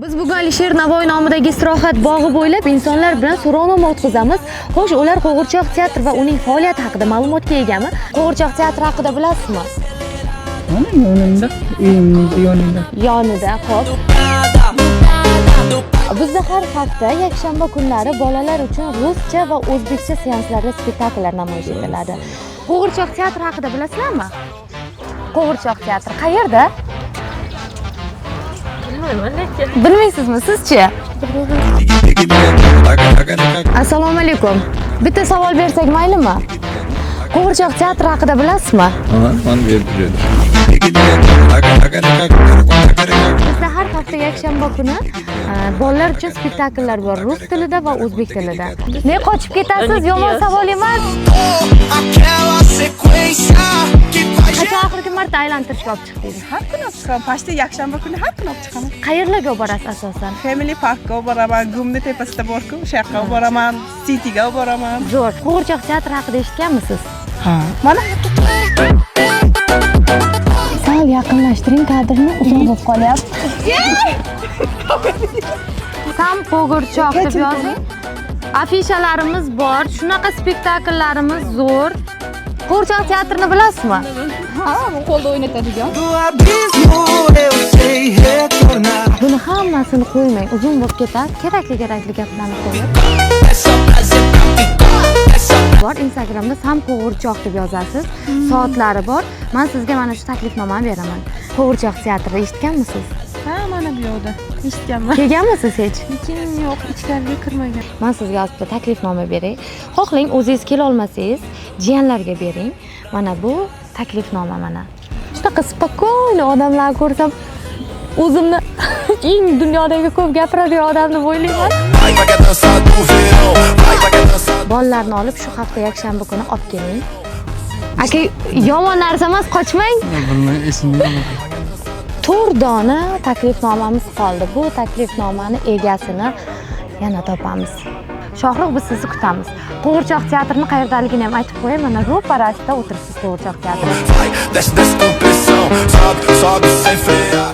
Biz bugun Alisher Navoiy nomidagi istirohat bog'i bo'ylab insonlar bilan so'rovnoma o'tkazamiz. Xo'sh, ular qo'g'irchoq teatri va uning faoliyati haqida ma'lumotga egami? Qo'g'irchoq teatri haqida bilasizmi? Mana yonimda, uyimning yonida. Yonida, xo'p. Bizda har hafta yakshanba kunlari bolalar uchun ruscha va o'zbekcha seanslarda spektakllar namoyish etiladi. Qo'g'irchoq teatri haqida bilasizlarmi? Qo'g'irchoq teatri qayerda? Bilmayman lekin. Bilmaysizmi, sizchi? Assalomu alaykum. Bitta savol bersak maylimi? Qo'g'irchoq teatri haqida bilasizmi? Ha, mana bu yerda joylashgan. Bizda har hafta yakshanba kuni bolalar uchun spektakllar bor rus tilida va o'zbek tilida. Ne qochib ketasiz? Yomon savol emas. Aquela sequência que faz Qachon oxirgi marta aylantirishga olib chiqdingiz? Har kuni olib chiqaman. Почти yakshanba kuni har kuni olib chiqaman. Qayerlarga olib borasiz asosan? Family Parkka olib boraman, Gumni tepasida borku, o'sha yoqqa olib boraman, Cityga olib boraman. Zo'r. Qo'g'irchoq teatri haqida eshitganmisiz? Ha. Mana. Sal yaqinlashtiring kadrni, uzoq bo'lib qolyapti. Sam qo'g'irchoq deb yozing. Afishalarimiz bor, shunaqa spektakllarimiz zo'r. Qo'g'irchoq teatrini bilasizmi? Ha, bu qo'lda o'ynatadigan. Do abismo eu sei retornar. Buni hammasini qo'ymang, uzun bo'lib ketadi. Kerakli kerakli gaplarni qo'ying. É só prazer pra ficar. É só Bor, Instagramda Sam qo'g'irchoq deb yozasiz. Soatlari bor. Men sizga mana shu taklifnomani beraman. Qo'g'irchoq teatri eshitganmisiz? Ha, mana bu yoqda. Eshitganman. Kelganmisiz hech? Lekin yo'q, ichkariga kirmagan. Man sizga hozir bitta taklifnoma beray. Xohlang, o'zingiz kela olmasangiz, jiyanlarga bering. Mana bu taklifnoma mana. Shunaqa спокойно odamlarni ko'rsam, o'zimni eng dunyodagi ko'p gapiradigan odam deb o'ylayman. Vai pra que é dança do verão. Vai pra que é dança Bolalarni olib shu hafta yakshanba kuni olib keling. Aka, yomon narsa emas, qochmang. Bilmay, esimda yo'q. To'rt dona taklifnomamiz qoldi. Bu taklifnomani egasini yana topamiz. Shohrux, biz sizni kutamiz. Qo'g'irchoq teatrini qayerdaligini ham aytib qo'yay. Mana ro'parasida o'tiribsiz qo'g'irchoq teatri. Vai, desce, desce com pressão. Sobe, sobe sem frear.